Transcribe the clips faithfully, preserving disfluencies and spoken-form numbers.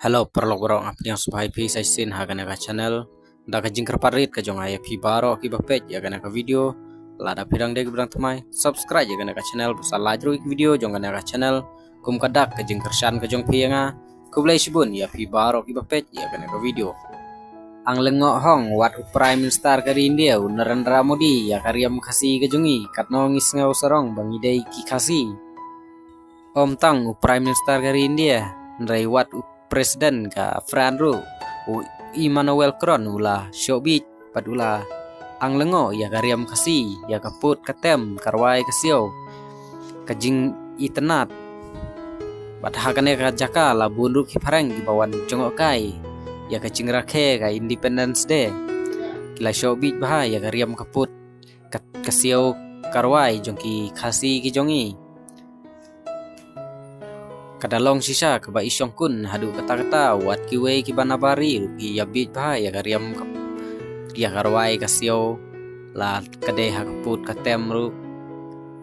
Hello paralok baroh, nga pdiang sngewbha ïa phi sa shisien ha kane ka channel. Da ka jingkyrpad rit ka jong nga ïa phi baroh kiba peit ïa kane ka video, lada phi dang dei kiba dang thymmai, subscribe ïa kane ka channel, bad sa like ruh ïa ki video jong kane ka channel. Kum ka dak ka jingkyrshan ka jong phi ïa nga, khublei shibun ïa phi baroh kiba peit ïa kane ka video. Ang Lyngngoh Hong, wat u Prime Minister ka ri India u Narendra Modi ïa ka riam Khasi ka jong ngi, katno ngi sngew sarong ba ngi dei ki Khasi. Ym tang u Prime Minister ka ri India, hynrei wat u President ka France ruh, u Emmanuel Macron, u la shoh bieit bad u la ang lyngngoh ïa ka riam Khasi, ïa ka pud ka tem, ka rwai ka siaw, ka jingitynnad. Bad ha kane ka jaka la bun ruh ki phareng kiba wan jngohkai ïa ka jingrakhe ka Independence Day. Ki la shoh bieit bha ïa ka riam ka pud, ka, ka siaw, ka rwai jong ki Khasi ki jong ngi. Ka da long shisha kaba i shongkun haduh katta katta, wat kiwei kiba nabar ri ruh ki ïa bieit bha ïa ka riam ka, ïa ka rwai ka siaw, la ka dei ha ka pud ka tem ruh.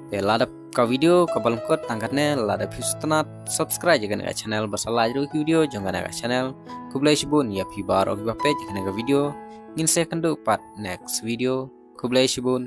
Te lada ka video kaba lyngkot tang katne, lada phi sngewtynnat, subscribe ïa kane ka channel, bad sa like ruh ïa ki video jong kane ka channel. Khublei shibun ïa phi baroh kiba peit ïa kane ka video. Ngin sa ïakynduh pat next video. Khublei shibun.